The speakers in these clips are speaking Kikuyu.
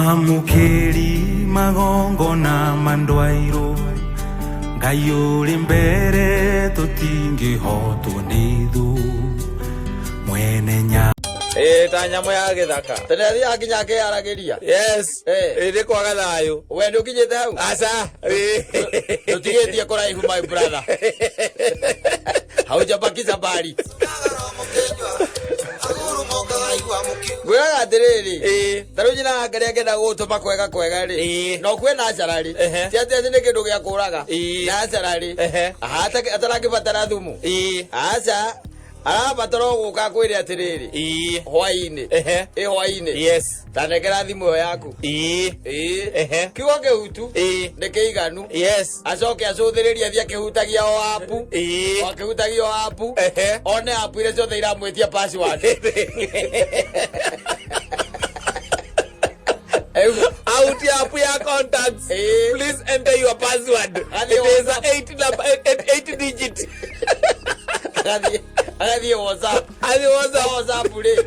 Mwamũkĩri magongona mandwairwo Ngai ũrĩ mbere tũtingĩhotwo nĩ thũ mwene nya Ĩĩ ta nyamũ ya gĩthaka. Tene athiaga nginya akĩyaragĩria. Yes. Eh. Ĩĩ nĩ kwaga thayũ. We nĩ ũkinyĩte hau? Aca. Ĩĩ. Tũtigĩtie kũraihu my brother. Haujabakiza mbali. Ngwĩraga atĩrĩrĩ. Ĩĩ. Ta rĩu nyina wa Ngai angĩenda gũgũtũma kwega kwega rĩ. Ĩĩ. Na ũkue naturally. Ehe. Ti atĩ atĩ nĩ kĩndũ gĩa kũraga. Ĩĩ. Naturally. Ehe. Aha, atarakĩbatara thumu. Ĩĩ. Aca. Arabatara o gũka akwĩre atĩrĩrĩ. Ĩĩ. Hwainĩ. Ehe. Ĩ hwainĩ. Yes. Tanengera thimũ ĩyo yaku. Ĩĩ. Ĩĩ. Ehe. Kiugo kĩhutu. Ĩĩ. Nĩ kĩiganu. Yes. Acoke acũthĩrĩrie athiĩ akĩhutagia o apu. Ĩĩ. O akĩhutagia o apu. Ehe. One apu iria ciothe iramwĩtia password. Rĩu, Out ya app ya contacts. Ĩĩ. Please enter your password. Athiĩ It is a WhatsApp. 8 number, 8 digit. Agathiĩ WhatsApp. Athiĩ WhatsApp. WhatsApp rĩ,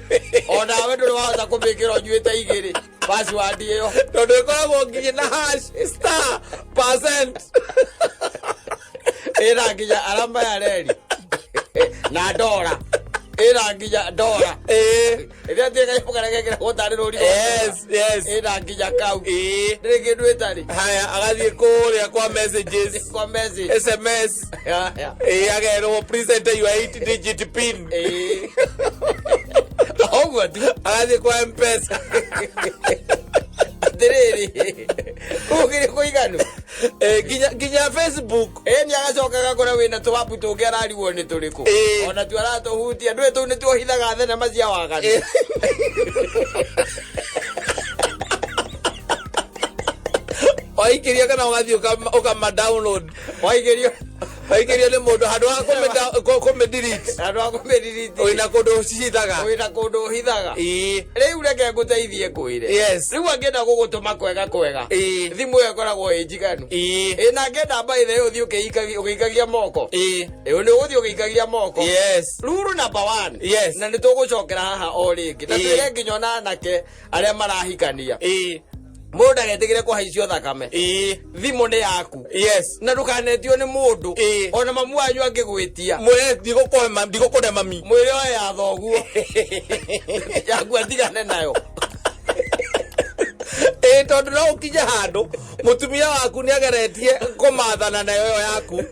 onawe ndũrĩ wahota kũmĩkĩra ũnyuĩte igĩrĩ password ĩyo. Tondũ ĩkoragwo nginya na hash star percent. Ĩna nginya arama ya reri na ndora. Ĩna nginya ndora. Ĩĩ. Ĩrĩa atĩ kanyamũ karĩa gekĩragwo tarĩ rũri rwa Yes, yes. ndora. Ĩna nginya kau. Ĩĩ. Ndĩrĩ kĩndũ ĩtarĩ. Haya, agathiĩ kũrĩa kwa messages. Kwa message. SMS. Haya. Ĩĩ, agerwo please enter your 8 digit pin. Ĩĩ. Ũguo tu. Agathiĩ kwa M-Pesa. Atĩrĩrĩ. Kũu kĩrĩ kũiganu. Ĩĩ, nginya Facebook. Ĩĩ nĩ agacoka agakora wĩna tũwapu tũngĩ ararigwo nĩ tũrĩkũ. Ĩĩ. Ona tu aratũhutia. Ndũĩ tũu nĩtuo hithaga thenema cia waganu. Waikĩria kana ũgathiĩ ũkama download. Waikĩrio. Waikĩrio nĩ mũndũ handũ ha kũmĩ delete. Handũ ha kũmĩ delete. Wĩna kũndũ ũcihithaga. Wĩna kũndũ ũhithaga. Ĩĩ. Rĩu reke ngũteithie ngwĩre. Yes. Rĩu angĩenda gũgũtũma kwega kwega. Ĩĩ. Thimũ ĩyo ĩkoragwo ĩ njiganu. Ĩĩ. Ĩ na angĩenda by the way ũthiĩ ũgĩikagia moko. Ĩĩ. Ĩ nĩ ũgũthiĩ ũgĩikagia moko. Yes. Rule number one. Yes. Na nĩ tũgũcokera haha o rĩngĩ. Na Ĩĩ. twĩre nginya ona anake arĩa marahikania. Ĩĩ. Mũndũ ndagetĩkĩre kũhaicio thakame. Ĩĩ. Thimũ nĩ yaku. Yes. Na ndũkanetio nĩ mũndũ. Ĩĩ. Ona mamu wanyu angĩgwĩtia. Mwĩre ndigũkũne mami. Mwĩre oe ya thoguo. Yaku atigane nayo. Ĩĩ, tondũ no ũkinye handũ mũtumia waku nĩ ageretie kũmathana nayo ĩyo yaku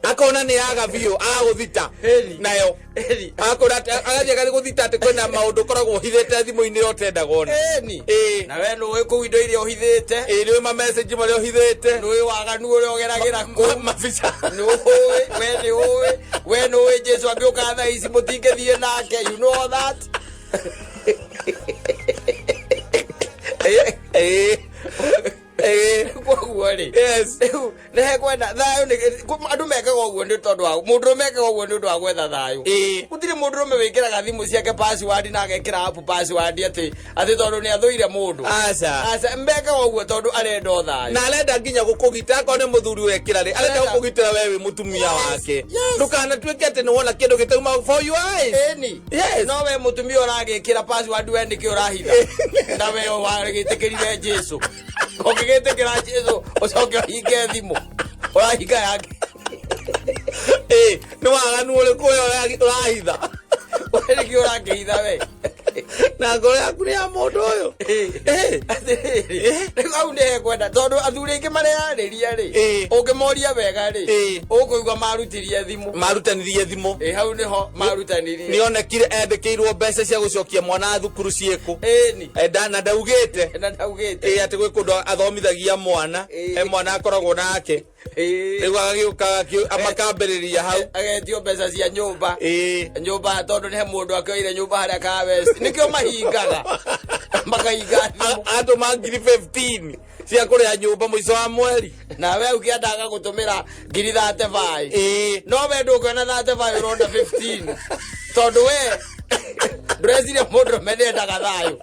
akona nĩ yaga biũ agũthita Ĩni. nayo. Ĩni. Akora agathiĩ agathiĩ gũthita atĩ kwĩna maũndũ ũkoragwo ũhithĩte thimũ-inĩ ĩyo ũtendaga ona. Ĩni. Ĩĩ. Na we nũĩ kũu indo iria ũhithĩte. Ĩĩ, nĩũĩ ma message marĩa ũhithĩte. Nũĩ waganu ũrĩa ũgeragĩra kũu. Mabica. Nĩũĩ, we nĩũĩ, we nĩũĩ Jesu angĩũka thaa ici mũtingĩthiĩ nake. You know all that. Ĩĩ. Ĩĩ. Koguo rĩ. Yes. Rĩu nĩ hekwenda thayũ nĩ andũ mekaga ũguo nĩ tondũ wa mũndũrũme ekaga ũguo nĩ ũndũ wa gwetha thayũ. Ĩĩ. Gũtirĩ mũndũrũme wĩkĩraga thimũ ciake password na agekĩra app password atĩ tondũ nĩ athũire mũndũ. Aca. Aca, mekaga ũguo tondũ arenda o thayũ. Na arenda nginya gũkũgitĩra akorwo nĩ mũthuri wekĩra rĩ, arenda Arenda. gũkũgitĩra we wĩ mũtumia wake. Yes. Ndũkanatuĩke atĩ nĩ wona kĩndũ gĩtauma for your eyes. Ĩni. Yes. No we mũtumia ũragĩkĩra password we nĩkĩ ũrahitha. Na we wagĩtĩkĩrire Jesu. Ũngĩgĩtĩkĩra Jesu ũcoke ũhinge thimũ. Ũrahinga yake. Ĩĩ, nĩ waganu ũrĩkũ ũyũ ũrahitha? We nĩkĩ ũrakĩhitha we? Na ngoro yaku nĩ ya mũndũ ũyũ. Ĩĩ. Atĩrĩrĩ, rĩu hau nĩ hekwenda tondũ athuri aingĩ mareyarĩria rĩ, Ĩĩ. ũngĩmoria wega rĩ, Ĩĩ. ũkũigua marutirie thimũ. Marutanirie thimũ. Ĩ hau nĩho marutanirie. Nĩonekire endĩkĩirwo mbeca cia gũcokia mwana thukuru ciĩkũ. Ĩni. Na ndaugĩte. Na ndaugĩte. Ĩĩ, atĩ gwĩ kũndũ athomithagia mwana. Ĩĩ. He mwana akoragwo nake. Ĩĩ. Rĩu agagĩũka makambĩrĩria hau. Agetio mbeca cia nyũmba. Ĩĩ. Nyũmba tondũ nĩ he mũndũ akĩoire nyũmba harĩa ka West. Nĩkĩo mahingaga. Makahinga thimũ. Atũma ngiri 15 cia kũrĩha nyũmba mũico wa mweri. Nawe ũkĩenda agagũtũmĩra ngiri 35. Ĩĩ. No we ndũngĩona 35 ũrona 15. Tondũ we ndũreciria mũndũrũme nĩendaga thayũ.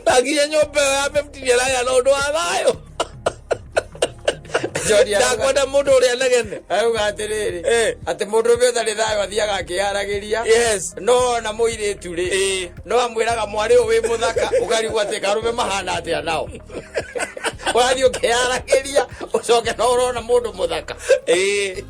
Na nginya nyũmba ĩyo ya 15 ĩrarĩa na ũndũ wa thayũ. John arauga- Ndakwenda mũndũ ũrĩa negene. Arauga atĩrĩrĩ, Eh. atĩ mũndũrũme ũtarĩ thayũ athiaga akĩharagĩria. Yes. No ona mũirĩtu rĩ, Ĩĩ. no amwĩraga mwarĩ ũyũ wĩ mũthaka, ũkarigwo atĩ karũme mahana atĩa nao. Ũrathiĩ ũkĩharagĩria, ũcoke no ũrona mũndũ mũthaka. Ĩĩ.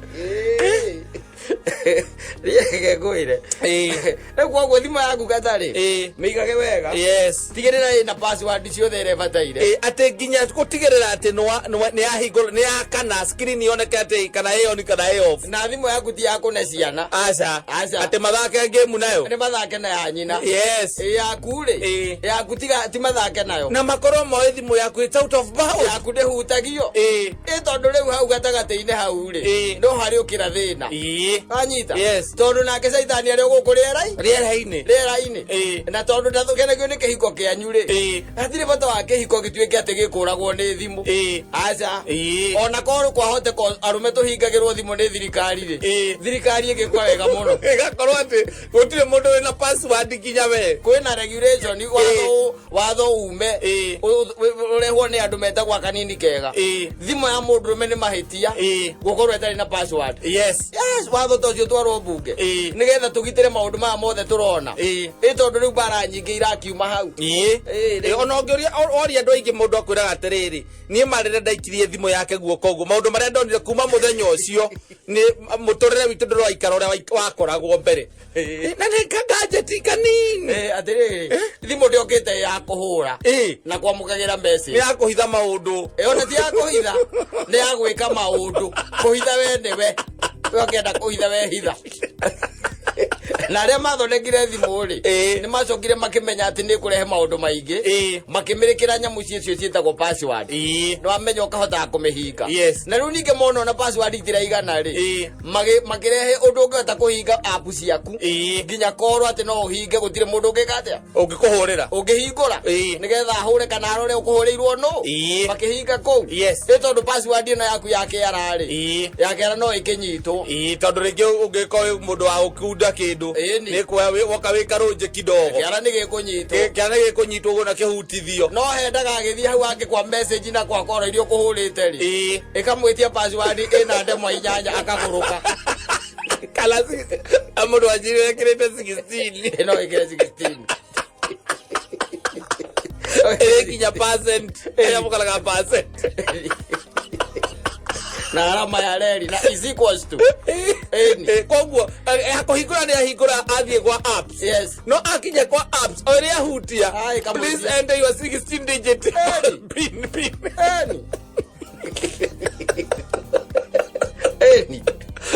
Reke ngwĩre. Ĩĩ. Rĩu koguo thimũ yaku gatarĩ, Ĩĩ. mĩigage wega. Yes. Tigĩrĩra ĩna password ciothe iria ĩbataire. Ĩĩ, atĩ nginya gũtigĩrĩra atĩ nĩ yahingũra nĩ yakana screen yoneke atĩ kana ĩ on kana ĩ off. Na thimũ yaku ti ya kũne ciana. Aca. Aca. Atĩ mathake game nayo. Nĩ mathake na ya nyina. Yes. Ĩ yaku rĩ, Ĩĩ. yaku tiga ti mathake nayo. Na makorwo moĩ thimũ yaku it's out of bounds. Yaku ndĩhutagio. Ĩĩ. Ĩ tondũ rĩu hau gatagatĩ-inĩ hau rĩ, Ĩĩ. no harĩ ũkĩra thĩna. Ĩĩ. Wanyita? Yes. Tondũ nake caitani arĩ o gũkũ rĩera-inĩ. Rĩera-inĩ. Rĩera-inĩ. Ĩĩ. Na tondũ ndatũkenagio nĩ kĩhiko kĩanyu rĩ, Ĩĩ. hatirĩ bata wa kĩhiko gĩtuĩke atĩ gĩkũragwo nĩ thimũ. Ĩĩ. Aca. Ĩĩ. Ona korwo kwahoteka arũme tũhingagĩrwo thimũ nĩ thirikari rĩ, Ĩĩ. thirikari ĩgĩkwa wega mũno. Ĩgakorwo atĩ gũtirĩ mũndũ wĩna password nginya we. Kwĩna regulation, watho watho ume Ĩĩ. ũrehwo nĩ andũ metagwo akanini kega. Ĩĩ. Thimũ ya mũndũrũme nĩ mahĩtia Ĩĩ. gũkorwo ĩtarĩ na password. Yes. Yes, watho ta ũcio twarwo mbunge Ĩĩ. nĩgetha tũgitĩre maũndũ maya mothe tũrona. Ĩĩ. Ĩ tondũ rĩu mbara nyingĩ irakiuma hau. Ĩĩ. Ĩĩ, Ĩĩ, ona ũngĩũria oria andũ aingĩ mũndũ akwĩraga atĩrĩrĩ, niĩ ma rĩrĩa ndaikirie thimũ yake guoko ũguo, maũndũ marĩa ndonire kuma mũthenya ũcio nĩ mũtũrĩre witũ ndũraikara ũrĩa wakoragwo mbere. Ĩĩ. Na nĩ kaganjeti kanini. Ĩ, atĩrĩrĩ, thimũ ndĩokĩte ya kũhũra Ĩĩ. na kwamũkagĩra Nĩ message. ya kũhitha maũndũ. Ĩ, ona ti ya kũhitha, nĩ ya gwĩka maũndũ. Kũhitha we nĩwe, we ũngĩenda kũhitha we hitha. Na arĩa mathondekire thimũ rĩ, Ĩĩ. nĩ macokire makĩmenya atĩ nĩ ĩkũrehe maũndũ maingĩ. Ĩĩ. Makĩmĩrĩkĩra nyamũ icio ciĩtagwo password. Ĩĩ. Nĩ wamenya ũkahotaga kũmĩhinga. Yes. Na rĩu ningĩ mona ona password itiraigana rĩ, Ĩĩ. makĩrehe ũndũ ũngĩhota kũhinga app ciaku. Ĩĩ. Nginya korwo atĩ no ũhinge gũtirĩ mũndũ ũngĩka atĩa, Ũngĩkũhũrĩra. ũngĩhingũra Ĩĩ. nĩgetha ahũre kana arore ũkũhũrĩirwo nũ. Ĩĩ. Makĩhinga kũu. Yes. Ĩ tondũ password ĩno yaku ya kĩara rĩ, Ĩĩ. ya kĩara no ĩkĩnyitwo. Ĩĩ, tondũ rĩngĩ ũngĩkorwo wĩ mũndũ wa gũkunda kĩndũ Ĩĩ ni. nĩ kuoya woka wĩ karũnjĩ kidogo, Kĩara nĩ gĩkũnyitwo. kĩana gĩkũnyitwo ũguo na kĩhutithio. No hendaga agĩthiĩ hau angĩ kwa message na kwa koro iria ũkũhũrĩte rĩ, Ĩĩ. ĩkamwĩtia password ĩna ndemwa inyanya akagũrũka. Kana mũndũ wanjirire ekĩrĩte 16. Ĩno ĩkĩre 16. Ĩrĩ nginya percent ĩrĩa mũkaraga percent. Na alama ya reri na is equals to. Ĩni. Ĩĩ, koguo akũhingũra nĩ ahingũra athiĩ kwa apps. Yes. No akinye kwa apps o ĩrĩa ahutia, Ai, kamũtia. please enter your 16 digit Ĩni. pin. Ĩni. Ĩni.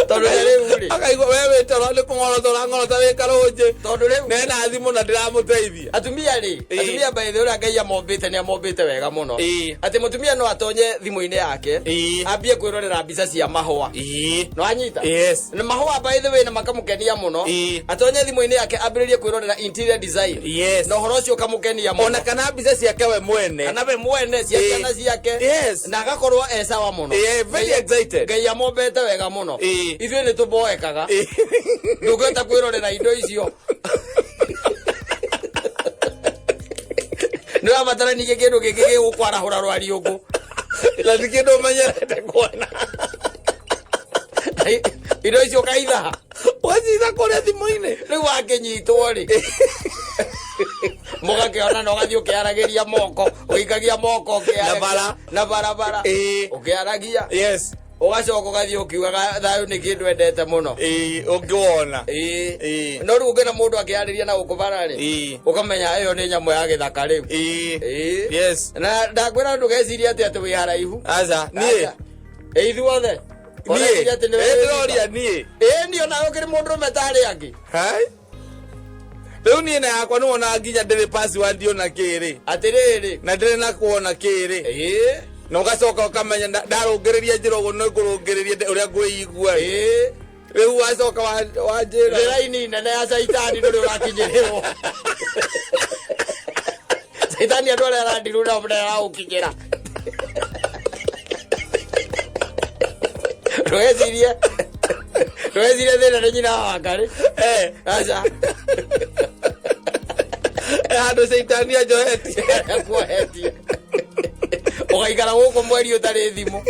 Tondũ na rĩu rĩ, Akaigua we wĩ toro nĩ kũng'orota ũrang'orota wĩ karũnjĩ. Tondũ rĩu nena thimũ na ndĩramũteithia. Atumia rĩ, Ĩĩ. atumia by the way, ũrĩa Ngai amombĩte nĩ amombĩte wega mũno. Ĩĩ. Atĩ mũtumia no atonye thimũ-inĩ yake, Ĩĩ. ambie kwĩrorera mbica cia mahũa. Ĩĩ. No anyita? Yes. Na mahũa by the way na makamũkenia mũno. Ĩĩ. Atonye thimũ-inĩ yake ambĩrĩrie kwĩrorera interior design. Yes. Na ũhoro ũcio ũkamũkenia mũno. Ona kana mbica ciake we mwene. Kana we mwene cia Ĩĩ. ciana ciake. Yes. Na agakorwo e sawa mũno. Ĩĩ, very excited. Ngai amombete wega mũno. Ĩĩ. Ithuĩ nĩ tũboekaga. Ĩĩ. Ndũngĩhota kwĩrorera indo icio. Nĩ ũrabatara ningĩ kĩndũ kĩngĩ gĩgũkwarahũra rwariũngũ. Na nĩ kĩndũ ũmenyerete kuona. Indo icio ũkaithaha. Ũgacitha kũrĩa thimũ-inĩ. Rĩu wakĩnyitwo rĩ, mũgakĩona na ũgathiĩ ũkĩaragĩria moko, ũgĩikagia moko ũkĩaragia. Na bara. Na barabara. Ĩĩ. Ũkĩaragia. Yes. Ũgacoka ũgathiĩ ũkiugaga thayũ nĩ kĩndũ endete mũno. Ĩĩ, ũngĩwona. Ĩĩ. Ĩĩ. No rĩu ũngĩona mũndũ akĩarĩria na gũkũ bara rĩ, Ĩĩ. ũkamenya ĩyo nĩ nyamũ ya gĩthaka rĩu. Ĩĩ. Ĩĩ. Yes. Na ndakwĩra ndũgecirie atĩ wĩ haraihu. Aca, niĩ. Aca. Ĩ ithuothe. Niĩ. Ũreciria atĩ nĩwe Ĩ, wĩ ndĩroria wika. niĩ. Ĩĩ niĩ onawe ũkĩrĩ mũndũrũme ta arĩa angĩ. Hai. Rĩu niĩ na yakwa nĩ wonaga nginya ndĩrĩ password ona kĩrĩ. Atĩrĩrĩ. Na ndĩrĩ na kuona kĩrĩ. Ĩĩ. Na ũgacoka ũkamenya ndarũngĩrĩria njĩra ũguo nĩ ngũrũngĩrĩria ũrĩa ngwĩigua. Ĩĩ. Rĩu wacoka wanjĩra. Nĩ raini nene ya caitani ndũrĩ ũrakinyĩrĩrwo. Caitani andũ arĩa arandirwo nao ndaraũkinyĩra. Ndũgecirie ndũgecirie thĩna nĩ nyina wa Wangarĩ. Eh. Aca. Handũ caitani anjohetie. Kuohetie. Ũgaikara gũkũ mweri ũtarĩ thimũ.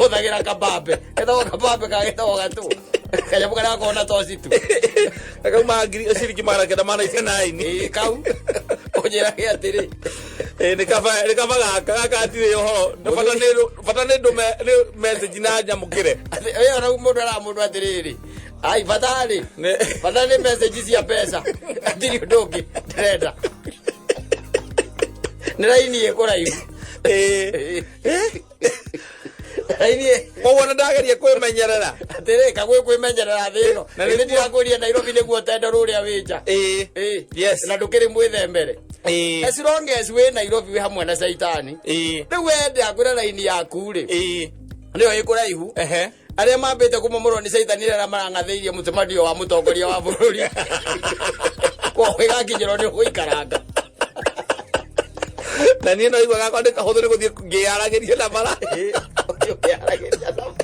Ũhũthagĩra kabambe. Getagwo kabambe kana getagwo gatu. Kanyamũ karĩa gakoragwo na toci tu. Kauma ngiri ciringi 999. Ĩĩ kau. Ũnjĩrage atĩrĩ. Ĩĩ, nĩ kaba nĩ kaba gaka gaka hatirĩ ũhoro. Bata nĩ bata nĩ ndũme nĩ message na nyamũkĩre. Atĩ ĩyo na mũndũ ara mũndũ atĩrĩrĩ. Ai bata rĩ. Bata nĩ message cia mbeca. Hatirĩ ũndũ ũngĩ ndĩrenda. Nĩ raini ĩkũraihu. Ĩĩ. Raini Koguo nĩ ndageria kwĩmenyerera. Atĩrĩ kagwĩ kwĩmenyerera thĩ ĩno. Na Na nĩguo- nĩ ndirakwĩria Nairobi nĩguo tendo rũrĩa wĩ nja. Ĩĩ. Ĩĩ. Yes. Na ndũkĩrĩ mwĩthembere. Ĩĩ. As long as wĩ Nairobi wĩ hamwe na caitani. Ĩĩ. Rĩu we ndakwĩra raini yaku rĩ. Ĩĩ. Nĩyo ĩkũraihu. Ehe. Arĩa mambĩte kũmomorwo nĩ caitani rĩrĩa marang'athĩirie mũcemanio wa mũtongoria wa bũrũri. Koguo ĩgakinyĩrwo nĩ ũgũikaranga. Na niĩ no igua gakwa nĩ kahũthũ nĩ gũthiĩ ngĩyaragĩria na bara. Ĩĩ, ũthiĩ ũkĩaragĩria na bara.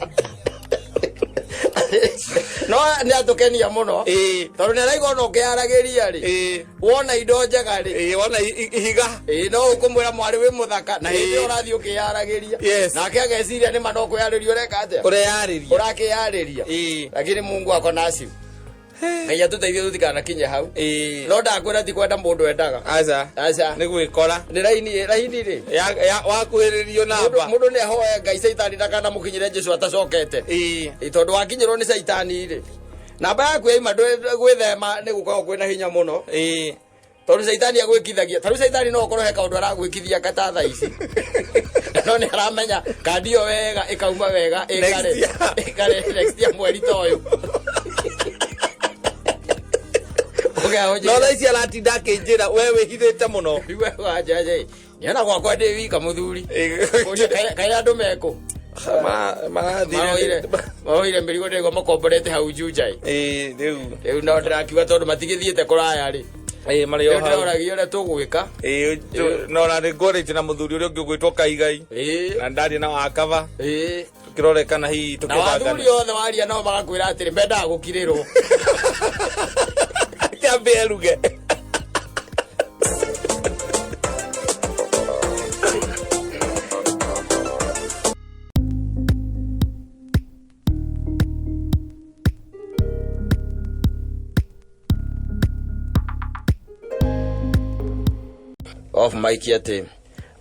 No nĩ atũkenia mũno. Ĩĩ. Tondũ nĩ araigua ona ũkĩaragĩria rĩ. Ĩĩ. Wona indo njega rĩ. Ĩĩ, wona ihiga. Ĩĩ no ũkũmwĩra mwarĩ wĩ mũthaka na hĩndĩ ĩyo ũrathiĩ ũkĩyaragĩria. Yes. Nake ageciria nĩ ma no kwĩyarĩria ũreka atĩa? Ũreyarĩria. Ũrakĩyarĩria. Ĩĩ. Lakini Mungu ako nasi. Ngai atũteithie tũtikanakinye hau. Ĩĩ. No ndakwĩra ti kwenda mũndũ endaga. Aca. Aca. Nĩ gwĩkora. Nĩ raini raini rĩ. Ya wakuhĩrĩrio namba. Mũndũ nĩ ahoe Ngai caitani ndakanamũkinyĩre Jesu atacokete. Ĩĩ. Ĩ, tondũ wakinyĩrwo nĩ caitani rĩ. Namba yaku yaima gwĩthema nĩ gũkoragwo kwĩna hinya mũno. Ĩĩ. Tondũ caitani agwĩkithagia tarĩu caitani no ũkorwo he kaũndũ aragwĩkithia kata thaa ici no nĩ aramenya kandi ĩyo wega ĩkauma wega ĩkare Next year. ĩkare next year mweri ta ũyũ No thaa ici aratinda akĩnjĩra we wĩhithĩte mũno. Nĩona gwakwa ndĩ wika mũthuri. Ĩĩ. Kaĩ andũ mekũ Marathire. maroire mĩrigo ndĩgwo makomborete hau Juja ĩ. Ĩĩ, rĩu. Rĩu no ndĩrakiuga tondũ matigĩthiĩte kũraya rĩ. Ĩĩ, marĩ o Rĩu hau. ndĩroragia ũrĩa tũgwĩka. Ĩĩ, no na nĩ ngwarĩtie na mũthuri ũrĩa ũngĩ ũgwĩtwo Kaigai. Ĩĩ. Na ndaria na wakaba. Ĩĩ. Tũkĩrore kana hihi Na wathuri tũkĩbangana. othe waria nao magakwĩra atĩrĩ mendaga gũkirĩrwo. Kĩambe eruge. Off mic atĩ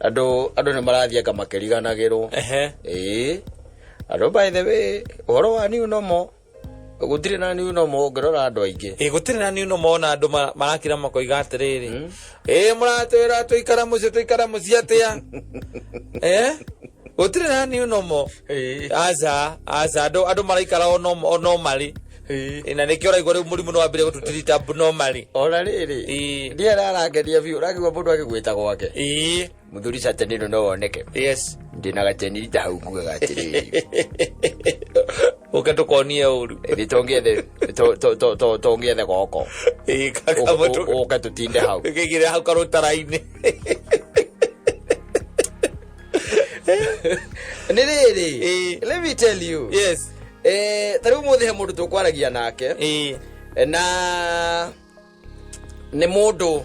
andũ andũ nĩ marathiĩ anga makĩriganagĩrwo. Ehe. Ĩĩ. Andũ by the way ũhoro wa new normal gũtirĩ na new normal ũngĩrora andũ aingĩ. Ĩ gũtirĩ na new normal ona andũ marakira makoiga atĩrĩrĩ. Ĩ mũratwĩra tũikara mũciĩ tũikara mũciĩ atĩa? Eh? Gũtirĩ na new normal. Ĩĩ. Aca, aca andũ andũ maraikara o o normally. Ĩĩ. Na nĩkĩo ũraigua rĩu mũrimũ nĩ wambire gũtũtirita abnormally. Ona rĩrĩ Ĩĩ. ndiĩ ararangeria biũ ũrakigua mũndũ agĩgwĩta gwake. Ĩĩ. Mũthuri catenino no woneke. Yes. Ndĩna gachenirita hau ngugaga atĩrĩrĩ. Ũke tũkonie ũru. Ĩthĩ tũngĩethe tũngĩethe goko. Ĩĩ, kakamũtũ. Ũke tũtinde hau. Gĩkĩgĩre hau karũtara-inĩ. Nĩ rĩrĩ. Ĩĩ. Let me tell you. Yes. Ta rĩu mũthĩ he mũndũ tũkwaragia nake. Ĩĩ. Na nĩ mũndũ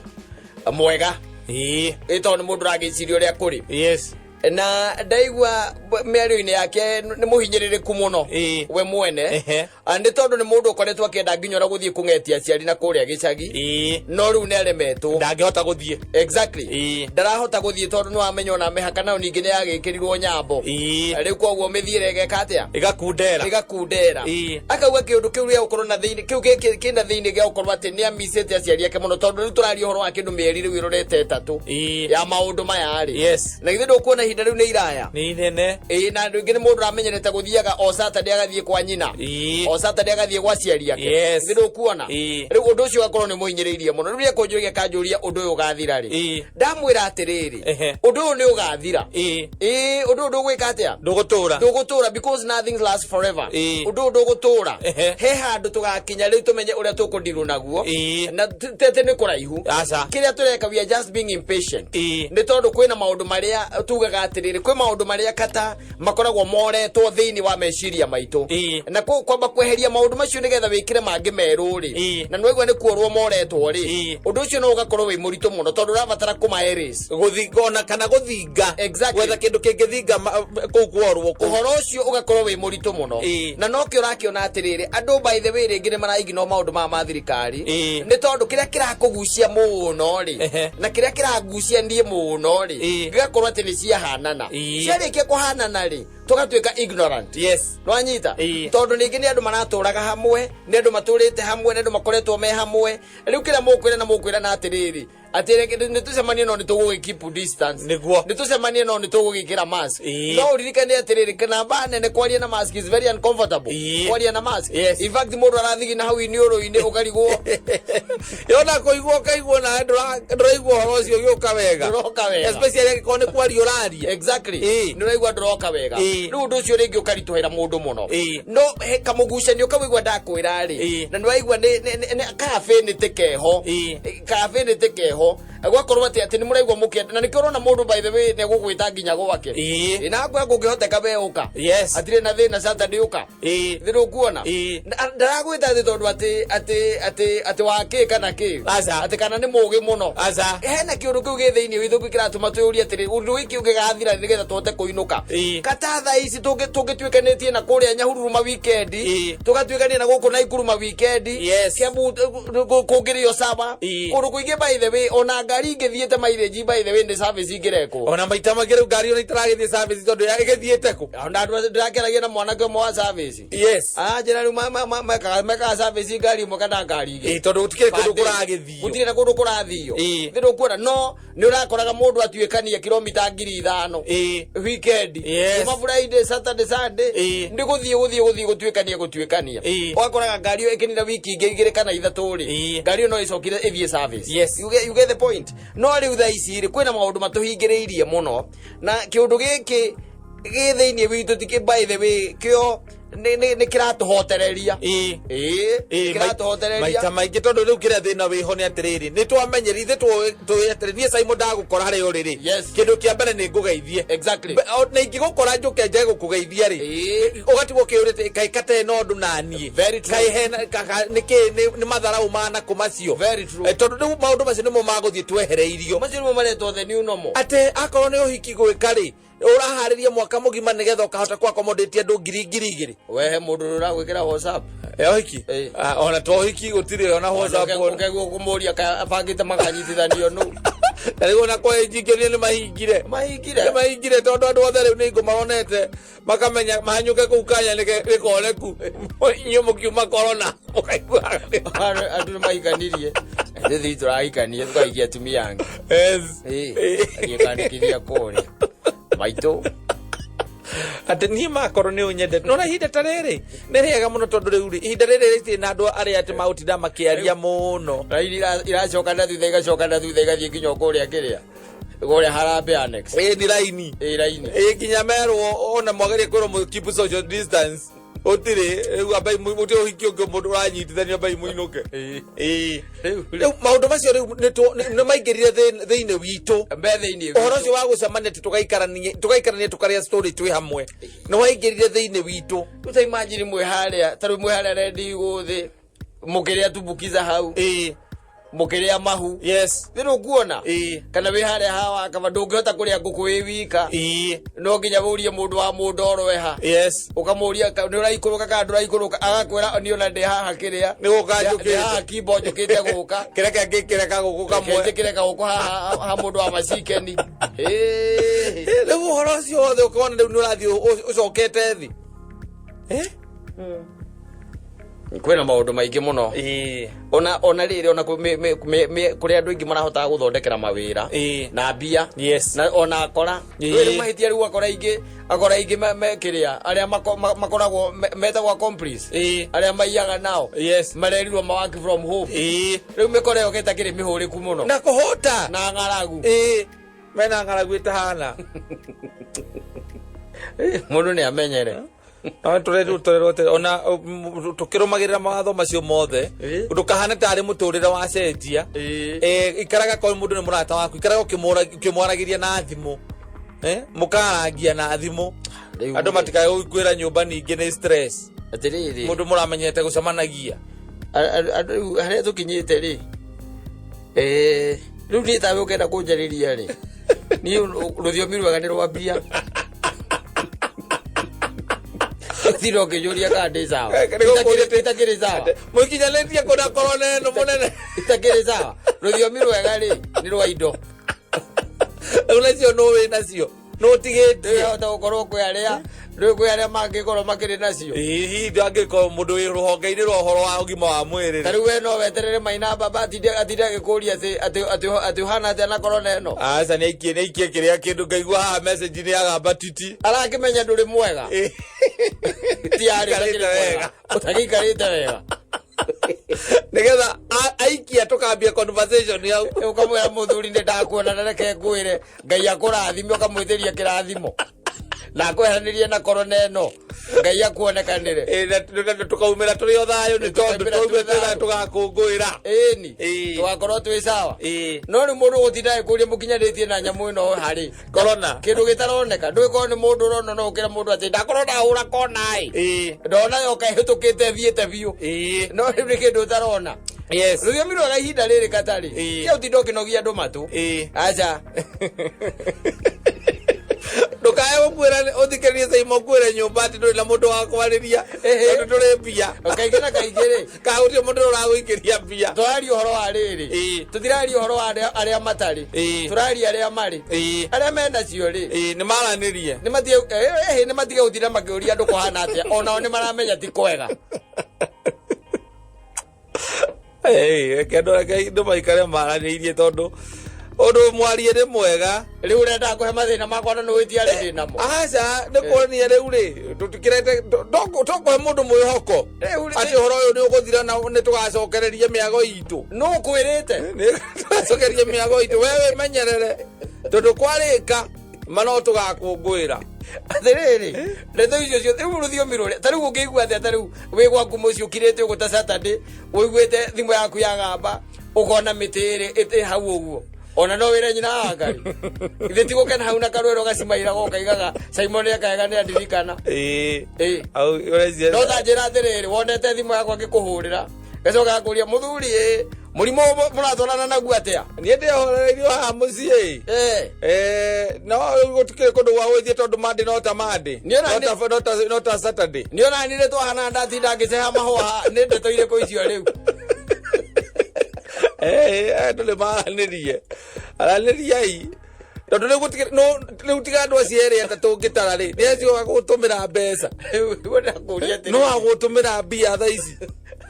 mwega. Ĩĩ. Ĩ tondũ nĩ mũndũ ũragĩciria ũrĩa kũrĩ. Yes. Na ndaigua mĩario-inĩ yake nĩ mũhinyĩrĩrĩku mũno. Ĩĩ. We mwene. Ehe. Ah, nĩ tondũ nĩ mũndũ ũkoretwo akĩenda nginya ona gũthiĩ kũng'etia aciari na kũrĩa gĩcagi. Ĩĩ. No rĩu nĩ aremetwo. Ndangĩhota gũthiĩ. Exactly. Ĩĩ. Ndarahota gũthiĩ tondũ nĩ wamenya ona mĩhaka nayo ningĩ nĩ yagĩkĩrirwo nyambo. Ĩĩ. Rĩu koguo mĩthiĩre ĩgeka atĩa? Ĩgakundera. Ĩgakundera. Ĩĩ. Akauga kĩũndũ kĩu gĩa gũkorwo na thĩinĩ kĩu kĩna thĩinĩ gĩa gũkorwo atĩ nĩ amicĩte aciari ake mũno tondũ rĩu tũraria ũhoro wa kĩndũ mĩeri rĩu ĩrorete ĩtatũ. Ĩĩ. Ya maũndũ maya rĩ. Yes. Na githĩ ndũkuona ihinda rĩu nĩ iraya? Nĩ inene. Ĩĩ na andũ aingĩ nĩ mũndũ ũramenyerete gũthiaga o Saturday agathiĩ kwa nyina. Ĩĩ. O Saturday agathiĩ gwa aciari ake. Yes. Githĩ ndũkuona? Ĩĩ. Rĩu ũndũ ũcio ũgakorwo nĩ mũhinyĩrĩirie mũno. Rĩu nĩekũnjũria akanjũria ũndũ ũyũ ũgathira rĩ. Ĩĩ. Ndamwĩra atĩrĩrĩ, Ehe. ũndũ ũyũ nĩ ũgathira. Ĩĩ. Ĩĩ, ũndũ ũyũ ndũgwĩka atĩa? Ndũgũtũra. Ndũgũtũra because nothing lasts forever. Ĩĩ. Ũndũ ũyũ ndũgũtũra. Ehe. He handũ tũgakinya rĩu tũmenye ũrĩa tũkũndirwo naguo. Ĩĩ. Na tete nĩ kũraihu. Aca. Kĩrĩa tũreka we are just being impatient. Ĩĩ. Nĩ tondũ kwĩna maũndũ marĩa tugaga Ũkoraga atĩrĩrĩ, kwĩ maũndũ marĩa kata makoragwo moretwo thĩinĩ wa meciria maitũ. Na kwamba kweheria maũndũ macio nĩgetha wĩkĩre mangĩ merũ rĩ, na nĩwaigua nĩ kuorwo moretwo rĩ, ũndũ ũcio no ũgakorwo wĩ mũritũ mũno tondũ ũrabatara kũma erase. Gũthinga ona kana gũthinga. Exactly. Gwetha kĩndũ kĩngĩthinga kũu kworwo kũu. Ũhoro ũcio ũgakorwo wĩ mũritũ mũno. Na nokĩo ũrakĩona atĩrĩrĩ, andũ, by the way, rĩngĩ nĩ maraignore maũndũ maya ma thirikari, nĩ tondũ kĩrĩa kĩrakũgucia mũno rĩ, na kĩrĩa kĩrangucia niĩ mũno rĩ, gĩgakorwo atĩ nĩ ciahanana. Ciarĩkia kũhanana rĩ, tũgatuĩka ignorant. Nwanyita? Tondũ ningĩ nĩ andũ maratũraga hamwe, nĩ andũ matũrĩte hamwe, nĩ andũ makoretwo me hamwe. Rĩu kĩrĩa mũkwĩra na mũkwĩra na atĩrĩrĩ, atĩ nĩ tũcemanie no nĩ tũgũgĩ keep distance. Nĩ tũcemanie no nĩ tũgũgĩkĩra mask. No ũririkane atĩrĩrĩ, namba nene kwaria na mask is very uncomfortable. Kwaria na mask. In fact, mũndũ arathigina hau iniũrũ-inĩ ũkarigwo. Yona kũigua ũkaigua nawe ndũraigua ũhoro ũcio ũgĩũka wega. Ndũroka wega. Especially angĩkorwo nĩ kwaria ũraria. Nĩ ũraigua ndũroka wega. Rĩu ũndũ ũcio rĩngĩ ũkaritũhĩra mũndũ mũno. No he kamũgucanio kau igua ndakwĩra rĩ, na nĩ waigua nĩ kaafĩnĩtĩ keho. Kaafĩnĩtĩ keho, gwakorwo atĩ nĩ mũraigua mũkĩenda, na nĩkĩo ũrona mũndũ, by the way, nĩ egũgwĩta nginya gwake. Na akwĩra kũngĩhoteka we ũka. Hatirĩ na thĩna, Saturday ũka. Thĩ ũkuona. Ndaragwĩta atĩ tondũ atĩ wa kĩ kana kĩ. Aca. Atĩ kana nĩ mũgĩ mũno. Aca. Hena kĩũndũ kĩu gĩ thĩinĩ witũ kĩratũma twĩyũrie atĩrĩ, ũndũ wiki ũngĩgathira nĩgetha tũhote kũinũka. Kata thaa ici tũngĩtuĩkanĩtie na kũrĩa Nyahururu ma weekend, tũgatuĩkania na gũkũ Naikuru ma weekend, Kiambu kũngĩrĩo sawa, kũndũ kũingĩ, by the way, ona ngari ingĩthiĩte mileage, by the way, nĩ service ingĩrekwo. Ona maita maingĩ rĩu ngari ona itaragĩthiĩ service tondũ ĩgĩthiĩte kũ? Ona andũ ndĩrakĩaragia na mwanake ũmwe wa service. Anjĩra rĩu mekaga service ngari ĩmwe kana ngari igĩrĩ. Tondũ gũtikĩrĩ kũndũ kũragĩthio. Gũtirĩ na kũndũ kũrathio. Thĩ ndũkuona no nĩ ũrakoraga mũndũ atuĩkania kilomita 5,000 weekend. Kuma Friday, Saturday, Sunday, nĩ gũthiĩ gũtuĩkania. Ũgakoraga ngari ĩyo ĩkĩnina wiki ingĩ igĩrĩ kana ithatũ rĩ, ngari ĩyo no ĩcokire ĩthiĩ service. You get the point? No rĩu thaa ici rĩ, kwĩna maũndũ matũhingĩrĩirie mũno, na kĩũndũ gĩkĩ gĩ thĩinĩ witũ ti by the way, kĩo nĩ kĩratũhotereria. Ĩĩ, kĩratũhotereria. Maita maingĩ tondũ rĩu kĩrĩa thĩna wĩho nĩ atĩrĩrĩ, nĩ twamenyeri ithe tũĩ atĩrĩ, niĩ Simon ndagũkora harĩa ũrĩ rĩ, kĩndũ kĩa mbere nĩ ngũgeithie. Na ingĩgũkora njũke njage gũkũgeithia rĩ, ũgatigwo ũkĩũrĩte kaĩ katarĩ na ũndũ naniĩ. Very true. Kaĩ hena nĩkĩ nĩ matharaũ manakũ macio. Very true. Tondũ rĩu maũndũ macio nĩmo magũthiĩ twehereirio. Macio nĩmo maretwo the new normal. Atĩ akorwo nĩ ũhiki gwĩka rĩ, ũraharĩria mwaka mũgima nĩgetha ũkahota kũ accommodate andũ ngiri ngiri igĩrĩ. Wehe mũndũ ũragwĩkĩra WhatsApp. Ũhiki. Ah, ona to ũhiki gũtirĩ ona WhatsApp. Ũkaigua kũmũria abangĩte makanyitithanio nũ. Na rĩu ona kwa njingĩrio nĩ mahingire. Mahingire. Nĩ mahingire tondũ andũ othe rĩu nĩ ngũmaronete makamenya mahanyũke kũu kanya nĩkoreku inyuĩ mũkiuma corona mũkaiguaga. Andũ nĩ mahikanirie, ithuĩ tũrahikania tũkahikia atumia angĩ. Athiĩ kandĩkithia kũrĩa maitũ. Atĩ niĩ makorwo nĩ ũnyendete nona ihinda ta rĩrĩ nĩ rĩega mũno tondũ rĩu rĩ ihinda rĩrĩ rĩtirĩ na andũ arĩa atĩ magũtinda makĩaria mũno. Raini iracoka na thutha, igacoka na thutha, igathiĩ nginya o kũrĩa kĩrĩa kũrĩa Harambee Annex. Ĩ nĩ raini. Ĩ raini. Ĩ nginya merwo ona mwagerie kwĩrwo keep social distance, gũtirĩ rĩu ambai mũtirĩ ũhiki ũngĩ mũndũ ũranyitithanio, ambai mũinũke. Ĩ rĩu maũndũ macio rĩu nĩ maingĩrire thĩinĩ witũ. Mbe thĩinĩ. Ũhoro ũcio wa gũcemania atĩ tũgaikarania tũkarĩa story twĩ hamwe nĩ waingĩrire thĩinĩ witũ. Rĩu ta imagine mwĩ harĩa, ta rĩu mwĩ harĩa rendi gũthĩ mũkĩrĩa tumbukiza hau, mũkĩrĩa mahu. Thĩ ũkuona kana wĩ harĩa hawa kaba ndũngĩhota kũrĩa ngũkũ wĩ wika. No nginya ũrie mũndũ wa mũndũ oro eha. Ũkamũria nĩ ũraikũrũka kana ndũraikũrũka, agakwĩra niĩ ona ndĩ haha kĩrĩa. Nĩ gũka Ndĩ njũkĩte. haha kimbo njũkĩte gũka. Kĩreke ngĩkĩre kagũkũ kamwe. Njĩkĩre kagũkũ haha ha mũndũ wa macikeni. Ĩĩ. Rĩu ũhoro ũcio wothe ũkona rĩu nĩ ũrathiĩ ũcokete thĩ. Kwĩna maũndũ maingĩ mũno. Ona rĩrĩ ona kũrĩ andũ aingĩ marahotaga gũthondekera mawĩra na mbia na ona akora. Rĩu mahĩtia rĩu akora aingĩ me kĩrĩa arĩa makoragwo metagwo accomplice, arĩa maiyaga nao, marerirwo ma work from home. Rĩu mĩkora ĩyo gĩtakĩrĩ mĩhũrĩku mũno. Na kũhũta. Na ng'aragu. Ĩĩ, mena ng'aragu ĩtahana. Mũndũ nĩ amenyere. No tũrerirwo tũrerwo atĩ ona tũkĩrũmagĩrĩra mawatho macio mothe, ndũkahane tarĩ mũtũrĩre wacenjia. Ikaraga korwo mũndũ nĩ mũrata waku, ikaraga ũkĩmwaragĩria na thimũ. Mũkarangia na thimũ. Rĩu Andũ rĩ. matikae gũkwĩra nyũmba ningĩ nĩ stress. Atĩrĩrĩ. Mũndũ mũramenyete gũcemanagia. Andũ rĩu harĩa tũkinyĩte rĩ, rĩu niĩ tawe ũkenda kũnjarĩria rĩ, niĩ rũthiomi rwega nĩ rwa mbia. Ũtinde ũkĩnjũria kana ndĩ sawa. Itakĩrĩ sawa. Mũkinyanĩtie kũna korona ĩno mũnene. Itakĩrĩ sawa. Rũthiomi rwega rĩ nĩ rwa indo. Rĩu nacio nũ wĩ nacio? Nũ ũtigĩtie? Rĩu gũkorwo kwĩ arĩa rĩu kwĩ arĩa mangĩkorwo makĩrĩ nacio. Hihi ndangĩkorwo mũndũ wĩ rũhonge-inĩ rwa ũhoro wa ũgima wa mwĩrĩ. Ta rĩu we no weterere Maina Baba atinde atinde agĩkũria atĩ atĩ atĩ atĩ ũhana atĩa na korona ĩno. Aca nĩ aikie nĩ aikie kĩrĩa kĩndũ ngaigua haha message nĩ agamba titi. Arakĩmenya ndũrĩ mwega. Ti arĩ Ũtagĩikarĩte ũtakĩrĩ mwega. wega. Ũtagĩikarĩte wega. Nĩgetha aikia tũkambia conversation hau. Ũkamwĩra mũthuri nĩ ndakuona na reke ngwĩre Ngai akũrathime, ũkamwĩtĩria kĩrathimo na akweheranĩrie na korona ĩno, Ngai akuonekanĩre. Na tũkaumĩra tũrĩ o thayũ nĩ tondũ Tũkaumĩra twaumĩra twĩ thayũ. tũgakũngũĩra. Ĩni Ĩĩ. tũgakorwo twĩ sawa. Ĩĩ. No rĩu mũndũ gũtinda agĩkũria mũkinyanĩtie na nyamũ ĩno harĩ Corona. Kĩndũ gĩtaroneka ndũgĩkorwo nĩ mũndũ ũrona no ũkĩra mũndũ atĩ ndakorwo ndahũra kona ĩ ndona yoka ĩhĩtũkĩte thiĩte biũ. No rĩu nĩ kĩndũ ũtarona. Rũthiomi rwega ihinda rĩrĩ katarĩ Ĩĩ. tia ũtinda ũkĩnogia andũ matũ. Aca. Ndũkae gũkwĩra ũthikĩrĩrie Saimo ũkwĩre nyũmba atĩ ndũrĩ na mũndũ wa kwarĩria tondũ ndũrĩ mbia. Kaingĩ na kaingĩ rĩ, Kana gũtirĩ mũndũ ũragũikĩria mbia. Tũraria ũhoro wa rĩrĩ, tũtiraria ũhoro wa arĩa matarĩ, tũraria arĩa marĩ, arĩa menacio rĩ. Ĩĩ, nĩ maranĩrie. Nĩ matige nĩ matige gũtinda makĩũria andũ kũhana atĩa, onao nĩ maramenya ti kwega. Reke andũ reke andũ maikare maranĩirie tondũ ũndũ mwarie nĩ mwega. Rĩu ũrenda kũhe mathĩna makwa na nĩ wĩtiarĩ ndĩ namo. Aca, nĩ kuonania rĩu rĩ tũtikĩrete tokũhe mũndũ mwĩhoko Rĩu rĩ- atĩ ũhoro ũyũ nĩ ũgũthira na nĩ tũgacokereria mĩago itũ. Nũ kwĩrĩte? Nĩ tũgacokereria mĩago itũ, we wĩmenyerere tondũ kwarĩka ma no tũgakũngũĩra. Atĩrĩrĩ, ndeto icio ciothe rĩu rũthiomi rũrĩa ta rĩu ũngĩigua atĩa ta rĩu wĩ gwaku mũciĩ ũkirĩte ũguo ta Saturday ũiguĩte thimũ yaku yagamba ũkona mĩtĩ ĩrĩ ĩtĩ hau ũguo ona no wĩre nyina wa Ngai ithe ti gũkena hau na karwĩro gacimaira gokaigaga Simon ekaega nĩ andirikana. Ĩĩ. Ĩĩ. Au, ũreciria- No ta njĩra atĩrĩrĩ, wonete thimũ yakwa ngĩkũhũrĩra gacoka gakũria mũthuri ĩ mũrimũ ũyũ mũratwarana naguo atĩa? Niĩ ndĩhorereirio haha mũciĩ. Eh. No rĩu gũtikĩrĩ kũndũ gwa gũthiĩ tondũ Monday no ta Monday. Niĩ ona No ta Saturday. Nĩ ona nire twahana ndatinda ngĩceha mahũa nĩ ndeto irĩkũ icio rĩu? Andũ nĩ maranĩrie, aranĩriai tondũ rĩu gũtikĩrĩ rĩu tiga andũ acio erĩ atatũ ũngĩtara rĩ nĩ acio agũtũmĩra mbeca. Rĩu ndakũria atĩrĩrĩ. No agũtũmĩra mbia thaa ici.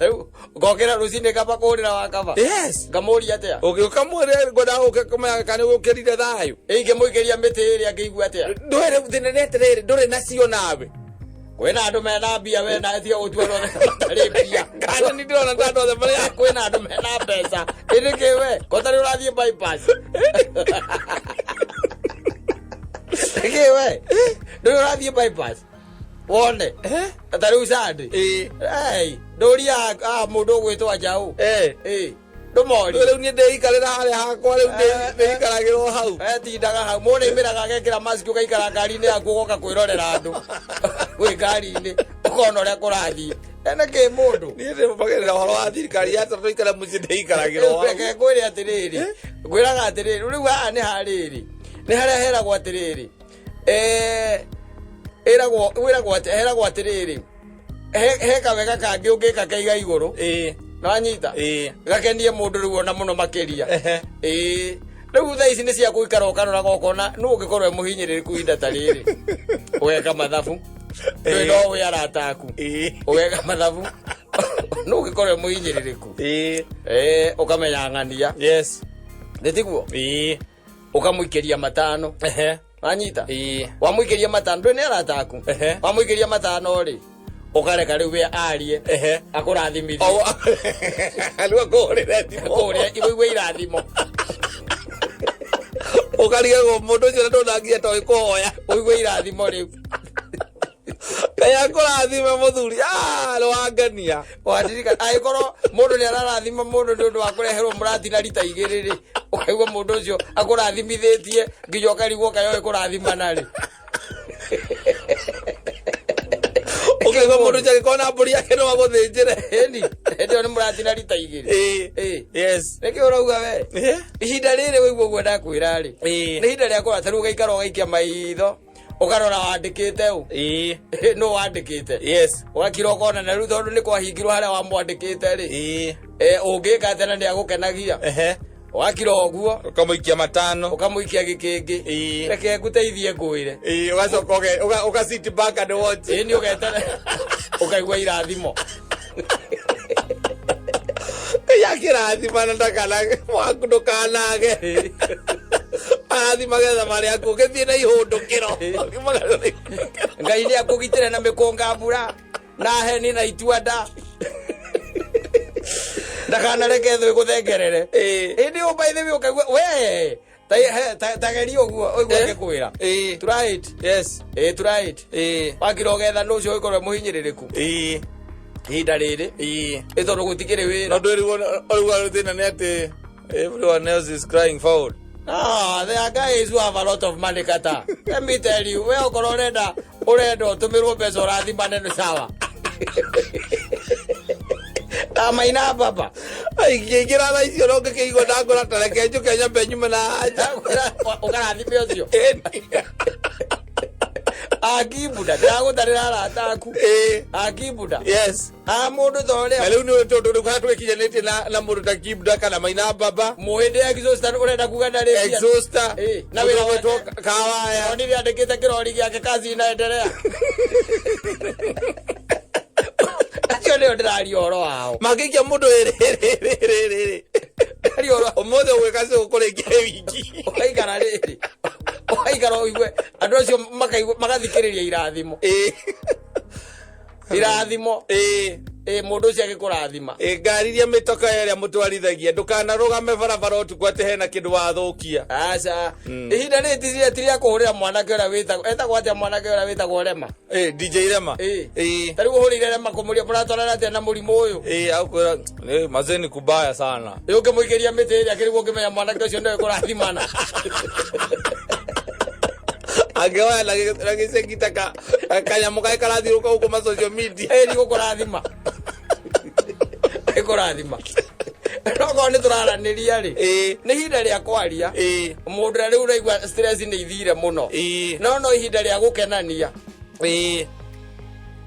Rĩu ngokĩra rũcinĩ kaba kũhũrĩra wa kaba. Yes. Ngamũria atĩa? Ũgĩũka mwĩre ngwenda gũke kũmenya kana nĩ gũkĩrire thayũ. Ingĩmũikĩria mĩtĩ ĩrĩa angĩigua atĩa? Ndũrĩ rĩu thĩna nĩ atĩrĩrĩ, ndũrĩ nacio nawe. Kwĩna andũ mena mbia we na tiga gũtua andũ othe matarĩ mbia. Kana nĩ ndĩrona ta andũ othe marĩa Kwĩna andũ mena mbeca ĩndĩ kĩwe kotarĩ ũrathiĩ bypass kĩwe ndũrĩ ũrathiĩ bypass wone ta rĩu Sunday. Ĩĩ. Ei, ndũria a mũndũ ũgwĩtwo njaũ. Eh. Ĩ ndũmorie. Rĩu niĩ ndĩikarĩra harĩa hakwa rĩu ndĩikaragĩrwo hau. Etindaga hau mũndũ aimĩraga agekĩra mask ũgaikara ngari-inĩ yaku ũgoka kwĩrorera andũ wĩ ngari-inĩ ũkona ũrĩa kũrathiĩ ene kĩ mũndũ. Niĩ ndĩmagĩrĩra ũhoro wa thirikari ya tũikare mũciĩ ndĩikaragĩrwo hau. Reke ngwĩre atĩrĩrĩ, ngwĩraga atĩrĩrĩ, rĩu haha nĩ harĩrĩ nĩ harĩa heragwo atĩrĩrĩ, ĩragwo wĩragwo atĩ heragwo atĩrĩrĩ, he kawega kangĩ ũngĩka kaiga igũrũ. Nĩwanyita? Ĩĩ. Gakenie mũndũ rĩu ona mũno makĩria. Ehe. Ĩĩ, rĩu thaa ici nĩ cia gũikara ũkarora gokona nũ ũngĩkorwo e mũhinyĩrĩrĩku ihinda ta rĩrĩ ũgeka mathabu ndũĩ no wĩ arata aku ũgeka mathabu nũ ũngĩkorwo e mũhinyĩrĩrĩku. Ĩĩ. Ũkamenya ng'ania. Nĩ tiguo? Ĩĩ. Ũkamũikĩria matano. Wanyita? Ĩĩ. Wamũikĩria matano ndũĩ nĩ arata aku. Wamũikĩria matano rĩ ũkareka rĩu we arie akũrathimithie. Rĩu akũhũrĩre thimũ. Kũrĩa igũigua irathimo. Ũkarigagwo mũndũ ũcio na ndonangia toĩ kũhoya. Ũigue irathimo rĩu. Ngai akũrathime mũthuri. Ah, rwangania. Watirika angĩkorwo mũndũ nĩ ararathima mũndũ nĩ ũndũ wa kũreherwo mũratina rita igĩrĩ rĩ, ũkaigua mũndũ ũcio akũrathimithĩtie nginya ũkarigwo kaĩ oĩ kũrathimana rĩ. Ũkaigua mũndũ ũcio angĩkorwo na mbũri yake no agũthĩnjĩre. Ĩni, hĩndĩ ĩyo nĩ mũratina rita igĩrĩ. Ĩĩ. Ĩĩ. Yes. Nĩkĩ ũrauga we? Eh? Ihinda rĩrĩ wĩigua ũguo ndakwĩra rĩ. Ĩĩ. Nĩ ihinda rĩa kũrata rĩu ũgaikara ũgaikia maitho ũkarora wandĩkĩte ũ. Ĩĩ. Nũ wandĩkĩte. Yes. Ũgakira ũkona na rĩu tondũ nĩ kwahingirwo harĩa wamwandĩkĩte rĩ. Ĩĩ. Eh, ũngĩka atĩa na nĩ agũkenagia. Ehe. Wakira ũguo Ũkamũikia matano. ũkamũikia gĩkĩngĩ. Ĩĩ. Reke ngũteithie ngwĩre. Ĩĩ, ũgacoka ũga sit back and watch. Ĩĩ nĩ ũgetera ũkaigua irathimo. Ngai akĩrathima na ndakana waku ndũkanage. Arathima getha marĩa aku ũgĩthiĩ na ihũndũkĩro. Ũthimaga na ihũndũkĩro. Ngai nĩ akũgitĩre na mĩkũnga mbura na heni na itua nda. Ndakanareke thũ ĩgũthengerere. Ĩĩ. Ĩndĩ ũ by the way ũkaigua we ta ta geria ũguo ũigue Eh? ngĩkwĩra. Ĩĩ. Try it. Yes. Ĩĩ, try it. Ĩĩ. Wakira ũgetha nũ ũcio ũgĩkorwo mũhinyĩrĩrĩku. Ĩĩ. Ihinda rĩrĩ Ĩĩ. ĩ tondũ gũtikĩrĩ wĩra. No ndwĩrigwo ũrigwo thĩna nĩ atĩ everyone else is crying foul. Ah, there are guys who have a lot of money kata. Let me tell you, we okorwo urenda urenda utumirwo mbeca ũrathimane nĩ sawa. Ta maina baba. Ingĩingĩra thaa icio no ngĩkĩigua ndangũra ta reke njũke nyambe nyume na nja. Ũkarathime ũcio. Ĩni. Akibuda, ndĩragũtarĩra arata aku. Ĩĩ. Akibuda. Yes. Ah, mũndũ ta Na ũrĩa rĩu nĩ tondũ rĩu harĩa tũgĩkinyanĩtie na mũndũ ta Kibda kana Maina Baba. mũhĩndĩ exhauster ũrenda kuga ndarĩ mbia. Exhauster. Ĩĩ. Na Na wĩra wĩra wetwo wake. Kawaya. Onire andĩkĩte kĩrori gĩake kazi inaendelea. Acio nĩo ndĩraria ũhoro wao. Mangĩikia mũndũ ĩrĩ. Ndĩraria ũhoro Ũmũthĩ ũgwĩka cũgũ kũrĩkia wiki. Ũgaikara rĩrĩ. Ũgaikara ũigue andũ acio makaigua magathikĩrĩria irathimo. Ĩĩ. Irathimo. Ĩĩ. Ĩ mũndũ ũcio agĩkũrathima. Ĩ ngari iria mĩtoka ĩrĩa mũtwarithagia ndũkanarũgame barabara ũtukũ atĩ hena kĩndũ wathũkia. Aca. Ihinda rĩrĩ ti rĩa kũhũrĩra mwanake ũrĩa wĩtagwo etagwo atĩa mwanake ũrĩa wĩtagwo Rema. Ĩ DJ Rema. Ĩ. Ĩ. Ta rĩu ũhũrĩire Rema kũmũria mũratwarana atĩa na mũrimũ ũyũ. Ĩ akwĩra "Ĩ, mazee ni kubaya sana. Ĩ ũngĩmũikĩria mĩtĩ ĩrĩa kĩrĩguo ũngĩmenya mwanake ũcio nĩwe kũrathimana. Angĩoya na gĩceki ta kanyamũ karĩa karathiũrũrũka gũkũ ma social media. Ĩ nĩ gũkũrathima. Ĩkũrathima. No korwo nĩ tũraranĩria rĩ. Ĩ. Nĩ ihinda rĩa kwaria. Ĩ. Mũndũ ũrĩa rĩu ũraigua stress nĩ ithire mũno. Ĩ. No no ihinda rĩa gũkenania. Ĩ.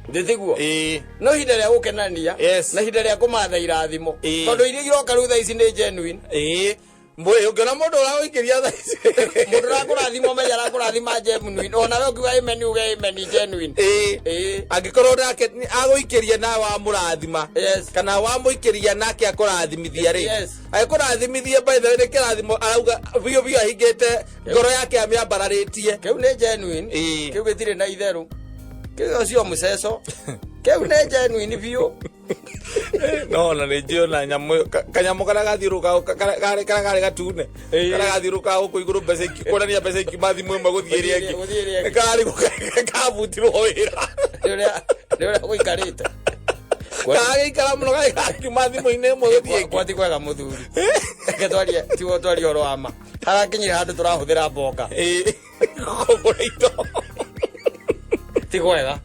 Ndĩtiguo? Ĩ. No ihinda rĩa gũkenania. Yes. Na ihinda rĩa kũmatha irathimo. Ĩ. Tondũ iria iroka rĩu thaa ici nĩ genuine. Ĩ. Mbũĩ ũngĩona mũndũ ũragũikĩria thaa ici. Mũndũ ũrakũrathima ũmenye arakũrathima genuine. Ona we ũkiuga amen uge amen genuine. Ĩ. Ĩ. Angĩkorwo nake agũikĩria nawe wamũrathima. Yes. Kana wamũikĩria nake akũrathimithia rĩ. Yes. Agĩkũrathimithia by the way nĩ kĩrathimo arauga biũ biũ ahingĩte ngoro yake amĩambararĩtie. Kĩu nĩ genuine. Ĩ. Kĩu gĩtirĩ na itherũ. Kĩu ũcio mũceco. Kĩu nĩ genuine biũ. No na nĩ njũĩ ona nyamũ ĩyo, kanyamũ karĩa gathiũrũrũkaga karĩa karĩ gatune Ĩĩ. karĩa gathiũrũrũkaga gũkũ igũrũ mbeca kuonania mbeca ikiuma thimũ ĩmwe gũthiĩ ĩrĩa ĩngĩ Gũthiĩ ĩrĩa ĩngĩ. karĩ kabutirwo wĩra. Nĩ ũrĩa gũikarĩte. Karagĩikara mũno karĩ gakiuma thimũ-inĩ ĩmwe gũthiĩ ĩngĩ. Kwati kwega mũthuri. Reke twarie tiguo twarie ũhoro wa ma. Harakinyire handũ tũrahũthĩra mboka. Ĩĩ. Kũgũra indo. Ti kwega.